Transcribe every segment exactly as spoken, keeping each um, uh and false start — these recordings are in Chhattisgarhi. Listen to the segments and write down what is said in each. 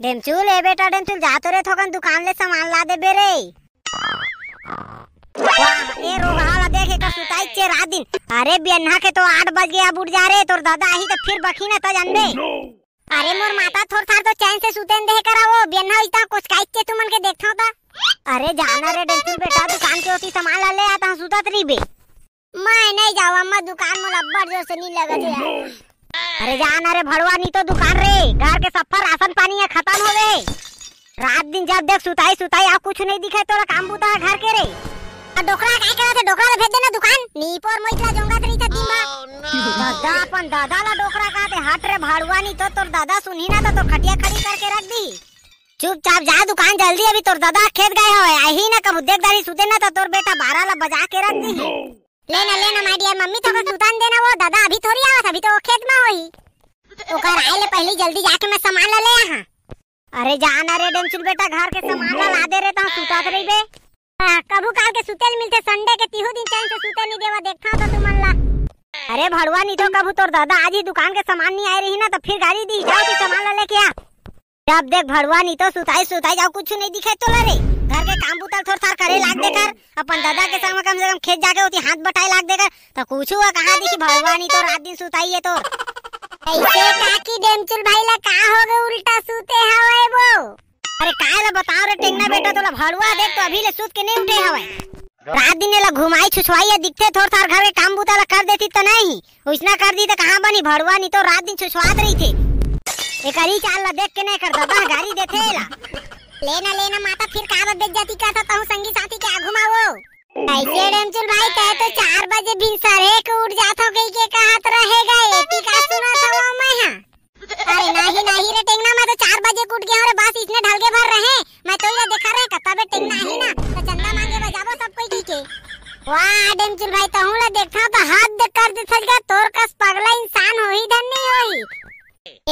डेमचुल, ए बेटा डेमचुल, जा तो रे, थोकन दुकान ले सामान ला देबे रे। वाह, ए रोगहा ला देख, एकर सुताई चे रात दिन। अरे बियन्हा के तो आठ बज गे, अब उठ जा रे, तोर दादा आही त फिर बकही ना त जानबे। अरे मोर माता, थोर थार तो चैन से सुते न दे करा वो, बियन्हा इतना कोचकाई चे तुमन के देखथव त। अरे जाना रे डेमचुल बेटा, दुकान के ओती सामान ला ले आता हूँ, सुतत रहिबे। मैं नहीं जाऊँ अम्मा, दुकान मोला अब्बड़ जोर से नींद लगत हे। अरे जा ना रे भड़वा, नी तो दुकान रे, घर के सफा राशन पानी ह खत्म हो गए। रात दिन जब देख सुताई सुताई, अउ कुछ नहीं दिखे तोला काम बूता ह घर के रे। अउ डोकरा काय करत हे, डोकरा ला भेज देना दुकान, नी पोर मोइतला जोंगत रही था दिन भर। दादा, अपन दादा ला डोकरा कहते, हट रे भड़वा, नी तो तोर दादा सुनही ना तो तोर खटिया खड़ी करके रख दी। चुपचाप जा दुकान जल्दी, अभी तोर दादा खेत गए हवे, आही ना कभू देख दारी सुते ना तो तोर बेटा बारह ला बजा के रख दी। ले ना, ले ना, my dear मम्मी, तो ओकर सुतान देना, वो दादा अभी थोड़ी आवत, अभी तो वो खेत में होही। ओकर आए ले पहली जल्दी जाके मैं सामान ला ले आहा। अरे जा ना रे डेमचुल बेटा, घर के सामान ला ला दे रे, तहाँ सुतात रहिबे। हाँ, कभू काल के सुते ल मिलथे, Sunday के तिहू दिन चैन से सुते नहीं देवा, देखता तो तुमन ला। अरे भड़वा, नहीं तो कभू तोर दादा आज ही दुकान के सामान नहीं आए रही ना, तो फिर गारी दी, जाओ कि सामान ला लेके आ। जब देख भड़वा, नी तो सुताई सुताई जाओ, कुछ नहीं दिखे तोला रे। घर के काम बुतल थोर थार करे लाग दे कर, अपन दादा के संग में कम से कम खेत जाके होती हाथ बटाए लाग दे कर, तो कुछ हुआ कहाँ दिखी भड़वा, नी तो रात दिन सुताई है तो। ऐसे काकी डेमचुल भाई ला का हो गए, उल्टा सुते हवे वो? अरे काय ला बताओ रे टेंगना बेटा, तोला भड़वा देख तो अभी ले सुत के नहीं उठे हवे। रात दिन एला घुमाई छुछवाई या दिखथे, थोर थार घर के काम बुता ला कर देती त नहीं, ओइसना कर दी त कहाँ बनी भड़वा, नी तो रात दिन छुछवात रहिथे। एकरी चाल ला देख के नहीं कर दबा गारी देथे एला। लेना लेना माता, फिर का बेइज्जती करता तहूँ संगी साथी के आगू मा वो। ऐसे डेमचुल भाई, तय तो चार बजे भिनसरे के उठ जात हो गई के कहत रहेगा, एती का सुना था वो मैं हाँ। अरे नहीं नहीं रे टेंगना, मैं तो चार बजे के उठ गया हूँ रे, बस इसने ढलगे भर रहे, मैं तो इला देखा रहे कत्ता बे टेंगना आही ना, तो चंदा मांगे बर जाबो सब कोई की के। वाह डेमचुल भाई, तहूँ ला देखा तो हद कर दे थलगा, तोर कस पगला इंसान होही धन नहीं होही।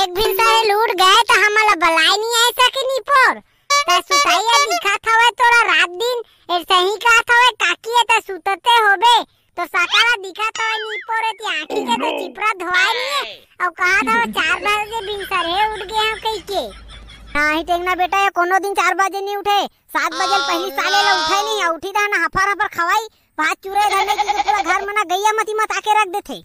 एक भिनसरे लूट गए तो हमला बलाय नहीं आए सके नी पोर। तै सुताई या दिखत हवय तोला रात दिन, ए सही कहत हवय काकी, ए तै सुतते होबे, तो सकाला दिखत हवय नी पोर, एती आँखी के तो चिपरा धोवाय नहीं है। अउ कहत हवय चार बजे भिनसरे उठ गए हम कही के। नहीं टेंगना बेटा, ये कोनो दिन चार बजे नहीं उठे, सात बजे ले पहली साले ला उठे नहीं, अउ उठी दा ना हफर हफर खवाई, भात चूरा धरने की तो पूरा घर मना गैया मती मत आके रख देथे।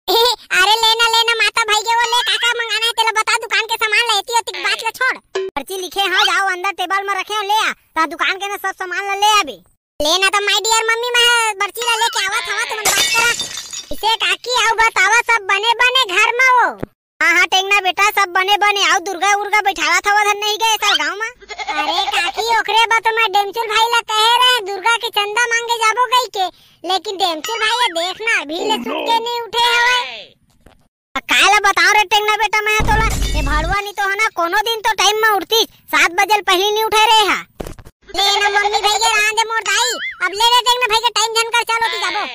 अरे लेना लेना माता भाई के वो ले, का का मंगाना है तेला बता, दुकान के सामान ला, एती ओती के बात ला छोड़। पर्ची लिखे हाँ, जाओ अंदर टेबल में रखे हो, ले आ, ता दुकान के ना सब सामान ला ले आबे। लेना तो my dear मम्मी, मैं पर्ची ला लेके आवत हवा, तुमन बात करा। इसे काकी आओ बतावा, सब बने बने घर में वो? हाँ हाँ टेंगना बेटा, सब बने बने, आओ दुर्गा उर्गा बैठावा था वो धन नहीं गए साल गाँव में। अरे काकी ओकरे बा तो मैं डेमचुल भाई ला कहे रहे दुर्गा के चंदा मांगे जाबो गई के, लेकिन डेमचुल भाई ये देख ना, अभी ले सुत के नहीं उठे हवय। अब काय ला बताओ रे टेंगना बेटा, मैं तोला ये भड़वा नहीं तो है ना, कोनो दिन तो टाइम में उठती, सात बजे ले पहली नहीं उठे रहे हा। ले ना मम्मी भाई के रहन दे मोर दाई, अब ले ले टेंगना भाई के टाइम झन कर, चलो ती जाबो।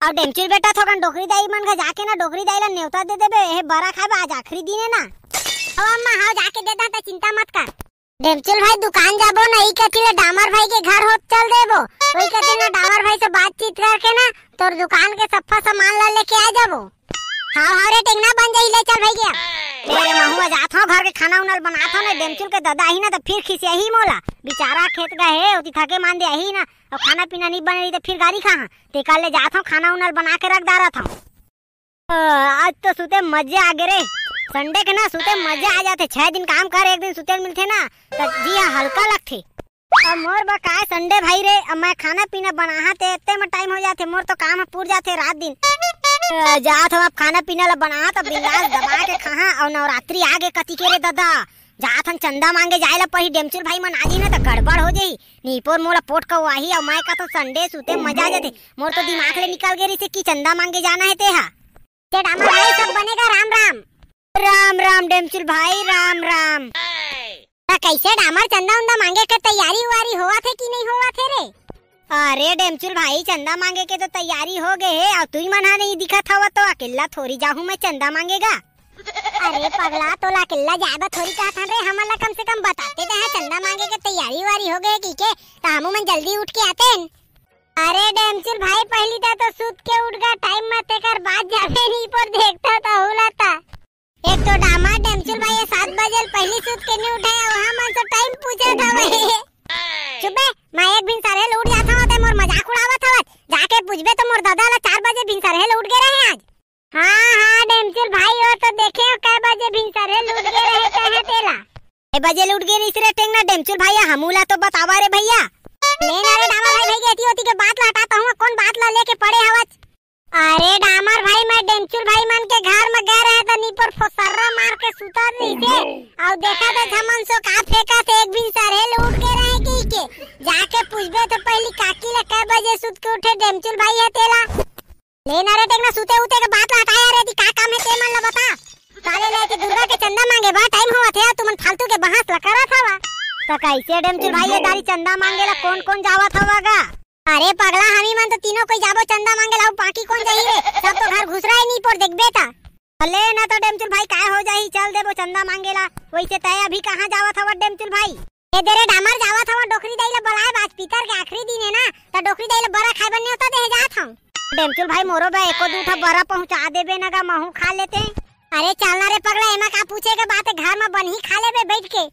अब डेमचुल बेटा थोकन डोकरी दाई मन घर जाके ना, डोकरी दाई ला नेवता दे देबे, हे बरा खाबे, आज आखिरी दिन है ना। अब अम्मा हाँ जाके दे दा, त चिंता मत कर। डेमचुल भाई दुकान जाबो ना, ई कथी ले डामर भाई के घर होत चल देबो, ओई कथी ना डामर भाई से बातचीत करके ना तोर दुकान के सफा सामान ला लेके आ जाबो। हाँ हाँ रे टेंगना बन जाही, ले चल भाई गया। मेरे महुआ जात हो घर के खाना उनल बनात हो ना, डेमचुल के दादा ही ना तो फिर खिसियाही मोला, बेचारा खेत गए हे ओती थके मान दे ही ना, अउ खाना पीना नहीं बने रही तो फिर गारी खाहाँ, तेकर ले जात हो खाना उनल बना के रख डारत हो। आज तो सुते मजे आ गे रे। Sunday के ना सुते मजे आ जाथे। छह दिन काम कर, एक दिन सुते मिलथे ना, त जी हा हल्का लगथे। अब मोर बर काय Sunday भाई रे, अब मैं खाना पीना बनाहा ते एते में टाइम हो जाथे, मोर तो काम ह पुर जाथे रात दिन। अ, जात हूँ अब खाना पीना ला बनाहा त बिंदास दबा के खाहा। अउ नवरात्रि आ गे कति के रे दादा, जात हन चंदा मांगे जाए ला पही, डेमचुल भाई मन आ जी ना त गड़बड़ हो जाही। नीपोर मोला पोट कवाही, अउ मैं कथों Sunday सुते मजा आ जाथे। मोर तो दिमाग ले निकल गे रहिसे कि चंदा मांगे जाना है तेहा। ते डामर भाई, सब बनेगा, राम राम। राम राम डेमचुल भाई, राम राम। त कैसे डामर चंदा उंदा मांगे के तैयारी उवारी होवत हे कि नहीं होवत हे रे? अरे डेमचुल भाई, चंदा मांगे के तो तैयारी हो गए हे, अउ तुई मन हा नहीं दिखत हव तो अकेला थोड़ी जाहूं मैं चंदा मांगेगा। अरे पगला, तोला अकेला जाए बर थोड़ी कहत हन रे, हमन ला कम से कम बताते ते हैं, चंदा मांगे के तैयारी उवारी हो गए हे कि के, त हमू मन जल्दी उठ के आते हैं। अरे डेमचुल भाई, पहली ता तो सुत के उठ गा टाइम में, तेकर बाद जाबे नहीं पर देखता तो हुला ता। एक तो डामा डेमचुल भाई ये सात बजे ले पहली सुत के नहीं उठे, अउ हम चुप बे, मैं एक भिनसर हे ले उठ जात हवं, ते मोर मजाक उड़ावत हवस। जाके पूछबे तो मोर ददा ला चार बजे भिनसर हे ले उठ गे रहे आज। हाँ, हाँ, डेमचुल भाई, वो तो देखे हो, कै बजे भिनसर हे ले उठ गे रहे, कहे तेला। कै बजे ले उठ गे रहिस रे टेंगना डेमचुल भाई, हमू ला तो बतावा रे भैया। ले ना रे डामर भाई, भाई के एती ओती के बात ला हटा, तहूँ कौन बात ला लेके पड़े हवच? अरे डामर भाई, मैं डेमचुल भाई मन के घर में गए रहे तो निपोर फोसर्रा मार के सुतत रहिसे। अउ देखा तो झमन सो का फेंकत हे, एक भिनसर हे ले उठ गे रहे कहिके। जाके पूछबे तो पहली काकी ला कै बजे सुत के उठे डेमचुल भाई हे तेला। ले ना रे टेंगना, सुते उते के बात ला हटाया रे, दी का काम हे ते मन ला बता। काले ले के दुर्गा के चंदा मांगे बा टाइम होवत हे, तुमन फालतू के बहस ला करत हवा। तो कैसे डेमचुल भाई ये दारी चंदा मांगे ला कौन कौन जावत हवा गा? अरे पगला, हमी मन तो तीनों कोई जाबो चंदा मांगे ला, बाकी कौन जाही रे? सब तो घर घुसरा हे निपोर देखबे ता। ले ना तो डेमचुल भाई, काय हो जाही, चल देबो चंदा मांगे ला। वैसे तय अभी कहाँ जावत हवा डेमचुल भाई? ए दे रे डामर, जावत हवं डोकरी दाई ला बलाए, आज पितर के आखिरी दिन हे ना, त डोकरी दाई ला बरा खाए बर नेवता देहे जात हवं। डेमचुल भाई, मोरो बर एको दू ठा बरा पहुंचा देबे न गा, महू खा लेते। अरे चल ना रे पगला, एमा का पूछे के बात हे, घर म बनही खा लेबे बैठ के।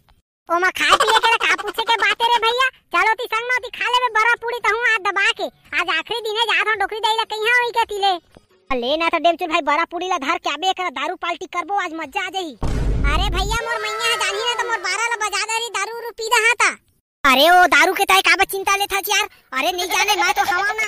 ओमा खाए पिए के ला का पूछे के बात हे रे भैया, चल ओती संग म ओती खा लेबे बरा पूड़ी तहूं हाथ दबा के। आज आखिरी दिन हे, जात हवं डोकरी दाई ला कहिया होई के तिले। ले ना तो डेमचुल भाई, बरा पूड़ी ला धर के आबे, एकरा दारू पार्टी करबो, आज मजा आ जाही। अरे भैया, मोर मैया ह जानही ना तो मोर बारा ला बजा दे रही, दारू उरू पी दहा ता। अरे ओ दारू के ताय काबर चिंता लेथस यार? अरे नहीं जाने, मैं तो हवा ना।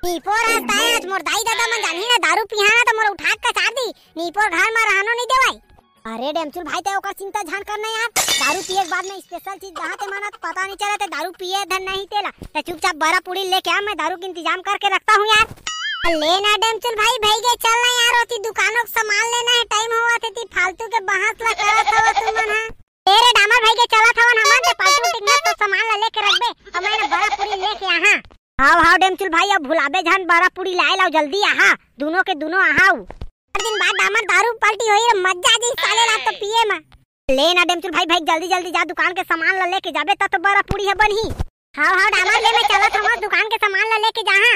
निपोर आज ताय आज मोर दाई ददा मन जानही ना दारू पिहा ना तो मोर उठा के कचार दी। निपोर घर में रहनो नहीं देवाई। अरे डेमचुल भाई, तै ओकर चिंता झन कर ना यार। दारू पिए के बाद में स्पेशल चीज दहा ते मन पता नहीं चला, ते दारू पिए धन नहीं तेला। ते चुपचाप बरा पूड़ी लेके आ, मैं दारू के इंतजाम करके रखता हूँ यार। ले ना डेमचुल भाई, भाई के चल ना यार, ओती दुकानों के सामान लेना है, टाइम होवत हे, ती फालतू के बहस ला करत हवा तुमन हा। ए रे डामर भाई के चलत हवन हमन, ते पार्टी उर्टी के मत तो सामान ला लेके रखबे, अब मैं ना बरा पूड़ी लेके आहा। हाव हाव डेमचुल भाई, अब भुलाबे झन, बरा पूड़ी लाए लाओ, जल्दी आहा, दोनों के दोनों आहा। चार दिन बाद डामर दारू पार्टी होई रे, मजा जी साले ला तो पिए मा। ले ना डेमचुल भाई, भाई जल्दी जल्दी जा, दुकान के सामान ला लेके जाबे त तो बरा पूड़ी ह बनही। हाव हाव डामर, ले मैं चलत हवं दुकान के सामान ला लेके जाहा।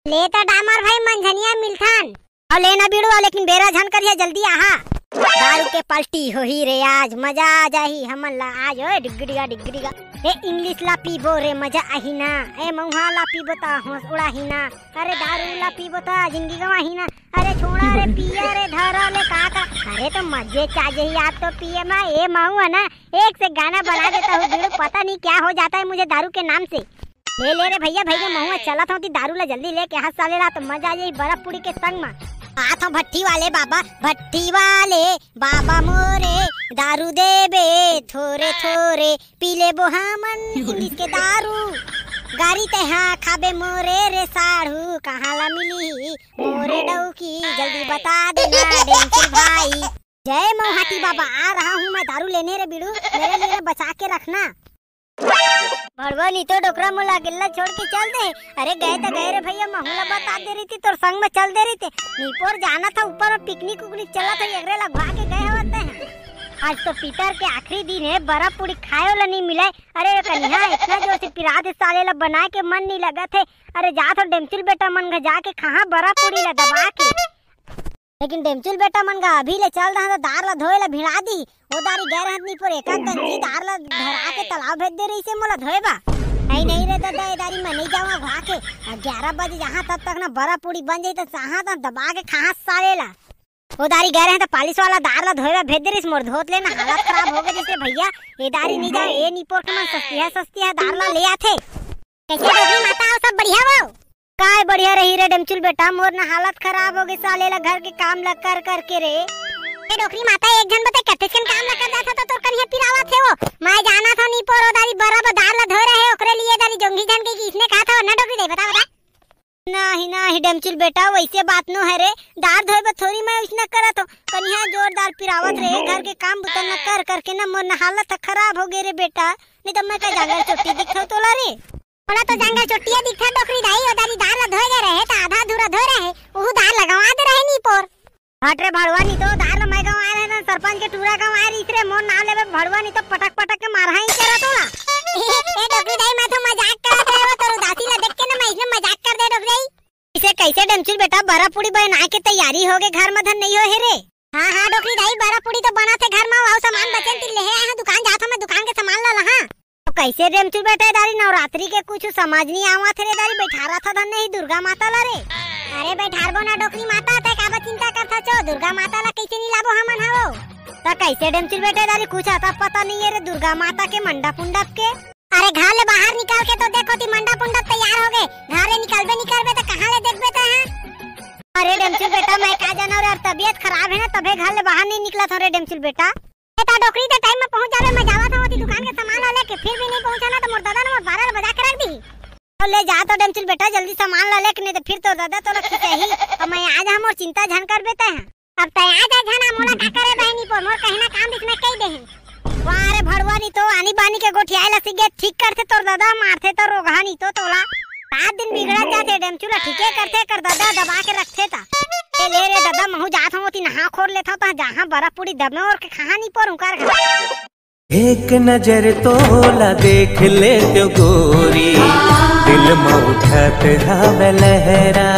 ले त डामर भाई मंझनिया मिलथन। अउ ले ना बिड़ुआ, लेकिन बेरा झन करिया, जल्दी आहा। दारू के पार्टी होही रे आज, मजा आ जाही हमन ला आज। ओए डिग्गी डिगा डिग्गी डिगा। ए इंग्लिश ला पीबो रे मजा आही ना, ए महुआ ला पीबो त होश उड़ाही ना। अरे दारू ला पीबो त जिंदगी गवाही ना। अरे छोड़ा रे पिया रे धरा ले काका। अरे तो मजे च आ जाही आज तो पिए मा। ए महुआ ना, एक से गाना बना देता हूँ बीड़ू, पता नहीं क्या हो जाता है मुझे दारू के नाम से। ले ले रे भैया, भैया महुआ चलत हूँ, ती दारू ला जल्दी लेके हाथ साले ला तो मजा आ जाही बर्फ पूड़ी के संग मा। आत हूँ भट्टी वाले बाबा, भट्टी वाले बाबा मोरे, दारू देबे थोरे थोरे, पी लेबो हमन इंग्लिश के दारू। गारी तेहा खाबे मोरे रे साढ़ू, कहाँ ला मिली मोरे डौकी, जल्दी बता देना डेंचुल भाई। जय मऊहाटी बाबा, आ रहा हूँ मैं दारू लेने रे बीड़ू, मेरे लिए बचा के रखना। भड़वा नी तो डोकरा मोला अकेला छोड़ के चल दे। अरे गए त गए रे भैया, महू ला बता दे रहिते, तोर संग में चल दे रहिते। निपोर जाना था ऊपर में पिकनिक उकनिक चला था, एकरे ला घुआ के गए हवत हैं। आज तो पितर के आखिरी दिन है, बर्फ पूड़ी खाए वाला नहीं मिला है। अरे कन्या इतना जोर से पिरात हे साले ला बनाए के मन नहीं लगत है। अरे जा तो डेमचुल बेटा मन घर जाके खा बर्फ पूड़ी ला दबा के। लेकिन डेमचुल बेटा मन गा अभी ले चल रहा तो दार ला धोए ला भिड़ा दी। ओ दारी गए रहत निपोर एका कंजी दार ला धरा के तालाब भेज दे रहिसे मोला धोए बा। नहीं, नहीं रे ददा, ए दारी मैं नहीं जाऊँ घुआ के। ग्यारह बजे जहाँ तब तक ना बर्फ पूड़ी बन जाई तो जहाँ तक दबा के खा साले ला। ओ दारी गए रहे तो पालिश वाला दार ला धोए ला भेज दे रहिस, मोर धोत ले ना हालत खराब हो गई रे भैया। ए दारी नहीं जाए, ए निपोर के मन सस्ती है, सस्ती है दार ला ले आथे। कैसे डोकरी माता हो, सब बढ़िया हो? काय बढ़िया रही रे डेमचुल बेटा, मोर ना हालत खराब हो गई साले ला घर के काम ला कर कर के रे। ए डोकरी माता, एक झन बता कतेक कन काम ला कर जात हो तो तोर कनिया पिरावत हे वो। मैं जाना था निपोर ओ दारी बर्फ दार ला धोए रहे, ओकरे लिए दारी जोंगी झन के इसने कहा था ना डोकरी दे, बता बता। नाही नाही डेमचुल बेटा, वैसे बात नो है रे। दार धोए बर थोरी मैं इसने करत हो, कनिया जोरदार पिरावत रहे, घर के काम बुता न कर करके ना मोर ना हालत खराब हो गई रे बेटा, नहीं तो मैं का जांगर चोटी दिखथव तोला रे। ओला तो जांगर चोटिया दिखथे डोकरी दाई, ओ दारी दार ला धोए गए रहे, त आधा अधूरा धोए रहे, उहू दार ला गंवा दे रहे निपोर। हट रे भड़वा, नी तो दार ला मैं गंवाए रहे, सरपंच के टूरा गंवाए रहिस रे, मोर नाम लेबे भड़वा, नी तो पटक पटक के मारहा ही करा तोला। ए डोकरी दाई, मैं तो मजाक करत रहे, वो तोर उदासी ला देख के ना मैं इसने मजाक कर दे डोकरी दाई। इसे कैसे डेमचुल बेटा, बरा पूड़ी बनाए के तैयारी हो गए, घर में धन नहीं हो हे रे। हाँ हाँ डोकरी दाई, बरा पूड़ी तो बना थे घर में, वो सामान बचन ती ले आए हैं, दुकान जात हूँ मैं, दुकान के सामान ला लहा। कइसे डेमचुल बेटा, ए दारी नवरात्रि के कुछ समझ नइ आवत हे रे दारी, बइठारथस धन नहीं दुर्गा माता ला रे। अरे बइठारबो ना डोकरी माता, तैं काबर चिंता करथस ओ, दुर्गा माता ला कइसे नइ लाबो हमन हवो। त कइसे डेमचुल बेटा, ए दारी कुछ अता पता नइ हे रे दुर्गा माता के मंडप उंडप के। अरे घर ले बाहर निकल के तो देखो ती मंडप उंडप तैयार होगे, घर ले निकलबे नइ करबे त कहाँ ले देखबे तैं हा? अरे डेमचुल बेटा, मैं का जानव रे, अउ तबीयत खराब हे ना, तभे घर ले बाहर नइ निकलत हँव रे डेमचुल बेटा। ए त डोकरी, तैं टाइम म पहुँच जाबे, मैं जावत हँव ओती दुकान के सामान ला लेके, फिर भी नइ पहुँचा ना त मोर ददा न मोर बारा ल बजा के रख दिही। तो ले जा तो डेमचुल बेटा, जल्दी सामान ला लेके, नइ त फिर तोर ददा तोला खिंचाही। अब मैं आ जा, मोर चिंता झन करबे तैं हा। अब तैं आ जा झन, मोला का करे बहिनी पोर, मोर कहना काम दिस मैं कहि देही। वाह रे भड़वा, नइ तो आनी बानी के गोठियाए ला सीख गे, ठीक करथे तोर ददा, मारथे त रोगहा नइ तो तोला। रात दिन बिगड़त जाथे, डेमचुल ला ठीके करथे, एकर ददा दबा के रखथे त। ए ले रे ददा, महूँ जात हँव, ओती नहा खोर लेथँव, त जहाँ बर्फ पूड़ी दबे ओर के खाहा नइ पोर उंकर घर। एक नजर तोला देख लेतेंव गोरी, दिल म उठत हवय लहरा।